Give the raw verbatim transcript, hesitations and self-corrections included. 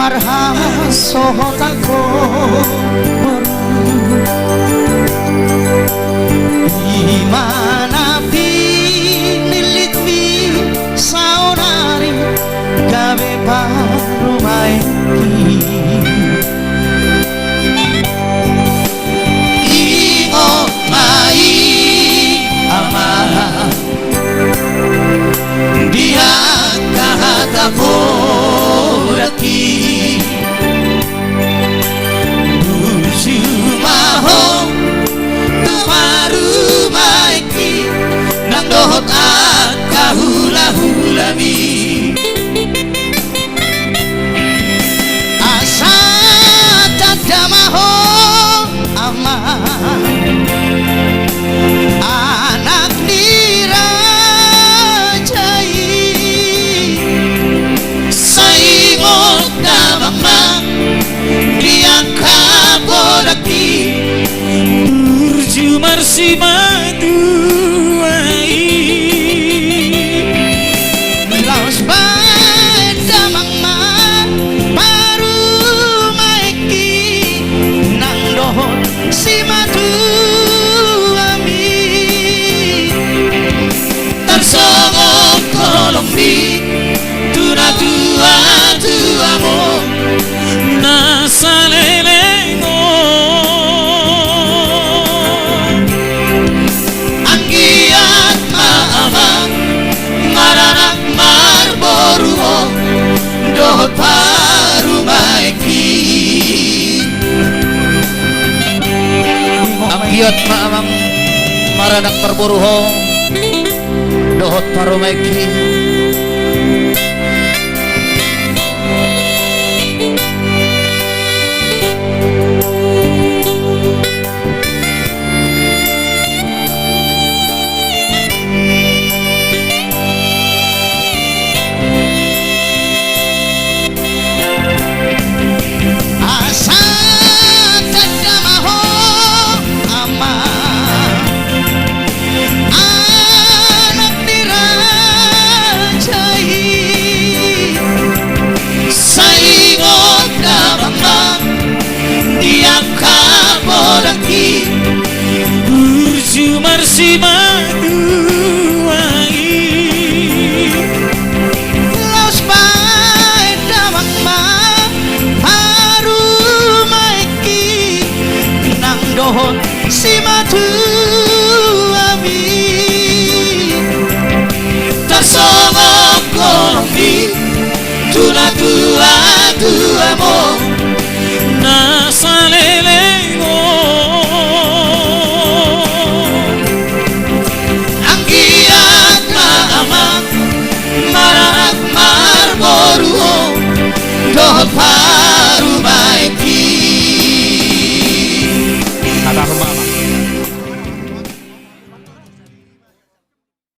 Marhasohotan ho boru, i ma na pinillitmi saonari gabe parumaenki. Ingot ma i, Amang, di angka hata podangki. Burju ma ho tu parumaenki nang dohot angka hulahulami. Asa tanda ma ho, Amang, anak ni raja i. Sai ingot damang ma di angka podangki, burju marsimatua i. Laos baen damang ma parumaenki nang dohot simatuami. Tarsongon holongmi tu natuatuamon na saleleng on. Anggiat ma, Amang, maranak marboru ho dohot parumaenki. Anggiat ma, Amang, maranak marboru ho dohot parumaenki. Asa tanda ma ho, Amang, anak ni raja i. Sai ingot damang ma di angka podangki, burju marsimatua i. Laos baen damang ma parumaenki nang dohot simatuami. Tarsongon holongmi tu natuatuamon